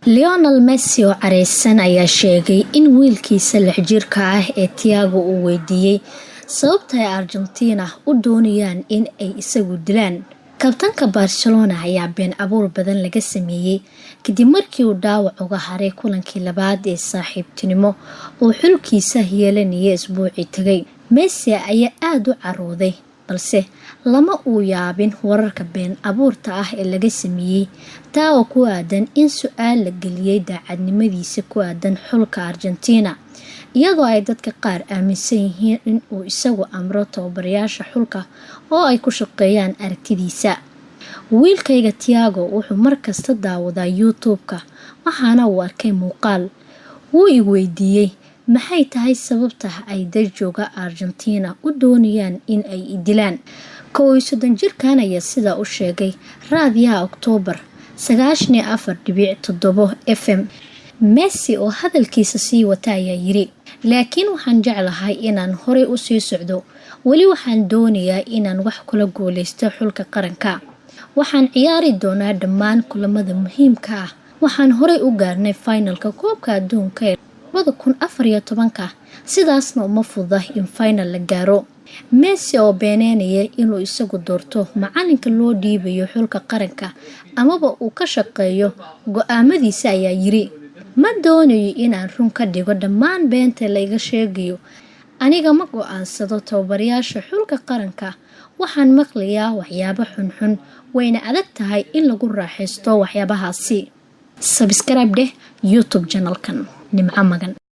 Lionel Messi oo careysan ayaa sheegay in wiilkiisa 6 jirka ah ee Thiago uu weydiiyay sababta ay Argentina u doonayaan in ay isagu dilaan. Kabtanka Barcelona ayaa been abuur badan laga sameeyay kadib markii uu dhaawac uga haray kulankii labaad ee saaxiibtinimo uu xulkiisa yeelanayay isbuucii tagay. Messi ayaa aada u carooday, balse lama uu yaabin wararka been abuurta ah ee laga sameeyey, taa oo ku aadan in su-aal la geliyay daacadnimadiisa ku aadan xulka Argentina, iyadoo ay dadka qaar aaminsan yihiin in uu isagu amro tababarayaasha xulka oo ay ku shaqeeyaan aragtidiisa. "Wiilkayga Thiago wuxuu markasta daawadaa YouTube-ka, waxaana uu arkay muuqaal. Wuu i weydiiyey maxay tahay sababta ay dad jooga Argentina u doonayaan in ay i dilaan." 31 jirkan ayaa sidaa u sheegay raadiyaha Oktoobar 94.7 FM. Messi oo hadalkiisa sii wata ayaa yiri, "Laakiin waxaan jeclahay inaan horey usii socdo. Weli waxaan doonayaa inaan wax kula guuleysto xulka qaranka. Waxaan ciyaari doonaa dhammaan kulamada muhiimka ah. Waxaan horey u gaarnay finalka koobka adduunka ee 2014-ka, sidaasna uma fududa in final la gaaro." Messi oo beeneynaya inuu isagu doorto macalinka loo dhiibayo xulka qaranka amaba uu ka shaqeeyo go-aamadiisa ayaa yiri, "Ma doonayo inaan run ka dhigo dhammaan beenta la iga sheegayo. Aniga ma go-aansado tababarayaasha xulka qaranka. Waxaan maqlayaa waxyaabo xunxun, wayna adag tahay in lagu raaxaysto waxyaabahaasi." Subscribe dheh YouTube channelkan Nimco Magan.